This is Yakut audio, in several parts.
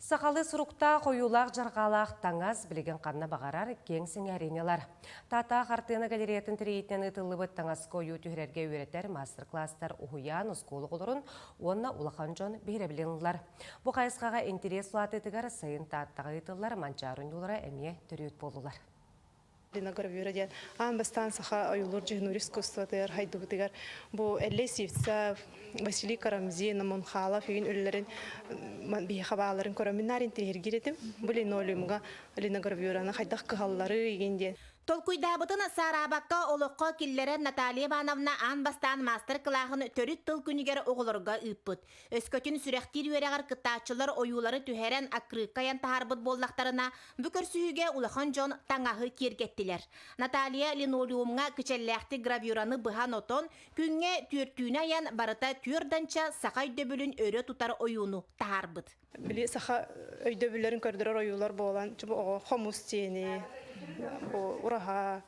Сахалыы суруктаах, ойуулаах дьарҕаалаах таҥас билигин ханна баҕарар киэҥ сэҥээриини ылар. Таатаах хартыына галереятын тэрийиитинэн ыытыллыбыт таҥаска ойуу түһэрэргэ үөрэтэр маастар-кылаастар уһуйаан, оскуола оҕолорун уонна улахан дьон биһирэбилин ыллар. Бу хайысхаҕа интэриэс улаатыытыгар сайын Тааттаҕа ыытыллар Манчаары ойуулара эмиэ төрүөт буоллулар. Линогравюра диэн аан бастаан саха ойуулуур дьүһүнүүр искусствотыгар хайдыбытыгар бу Эллэй Сивцев, Василий Карамзин, Мунхалов үйүн үлэлэрин биһиэхэ бааларын көрөммүн наар интириэһиргиир этим. Бу линолеумга линогравюраны хайдах кыһаллары игин диэн. Толкуйдаабытын саараабакка олоххо киллэрэн Наталья Ивановна аан бастаан маастар-кылааһын төрүт тыл күнүгэр оҕолорго ыыппыт. Өскөтүн сүрэхтиир үөрэҕэр кыттааччылар ойуулары түһэрэн аккырыыкка айан таһаарбыт буоллахтарына, бу көрсүһүүгэ улахан дьон таҥаһы киэргэттилэр. Наталья линолеумҥа кичэллээхтик гравюраны быһан отон, күҥҥэ түөртүүнү айан барыта түөрт саха өйдөбүлүн өрө тутар ойууну таһаарбыт. Били саха өйдөбүллэрин көрдөрөр ойуулар буолан, бу оҕо хомус диэни, бу ураһа,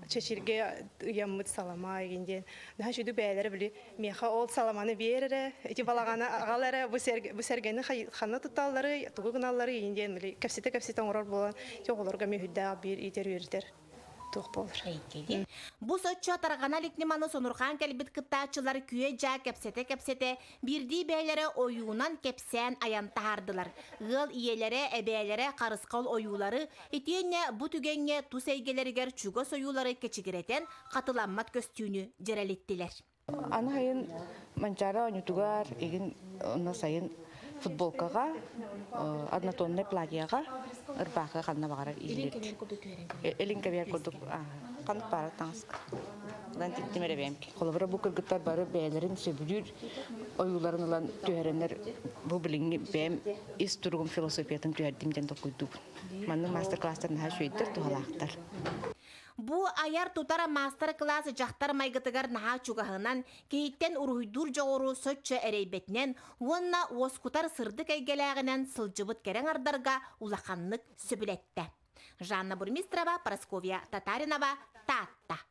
чэчиргэ ыйаммыт салама игин диэн наһаа үчүгэй бэйэлэрэ били миэхэ ол саламаны биэр эрэ ити балаҕаны аҕал эрэ бу бу сэргэни ханна тутталларый тугу гыналларый игин диэн били кэпсэтэ кэпсэтэ оҥорор буолан ити оҕолорго эмиэ үрдээх биир иитэр үөрэтэр туох буолар. Бу соччо тарҕана илик ньыманы сонурҕаан кэлбит кыттааччылар күө-дьаа кэпсэтэ-кэпсэтэ биирдии бэйэлэрэ ойуунан кэпсээн айан таһаардылар. Ыал ийэлэрэ, эбээлэрэ харысхал ойуулары, итиэннэ бу түгэҥҥэ тус эйгэлэригэр чугас ойуулары кэчигирэтэн хатыламмат көстүүнү дьэрэлиттилэр. Аны сайын Манчаары оонньуутугар игин онно сайын футболкаҕа, однотоннай платьеҕа, ырбаахыга ханна баҕарар иилэр. Илин кэбиһэр курдук ханнык баара таҥаска. Ылан тиктим эрэ бэйэм. Холобура бу кыргыттар бары бэйэлэрин сөбүлүүр ойууларын ылан түһэрэннэр бу билиҥҥи бэйэм ис туругум философиятын түһэрдим диэн толкуйдуубун. Маннык маастар-класстар наһаа үчүгэйдэр, туһалаахтар. Бу айар-тутар маастар-кылаас дьахтар майгытыгар наһаа чугаһынан, киһиттэн уруһуйдуур дьоҕуру соччо эрэйбэтинэн уонна уоскутар сырдык эйгэлээҕинэн сылдьыбыт кэрэ аҥардарга улаханнык сөбүлэттэ. Жанна Бурмистрова, Прасковья Татаринова, Таатта.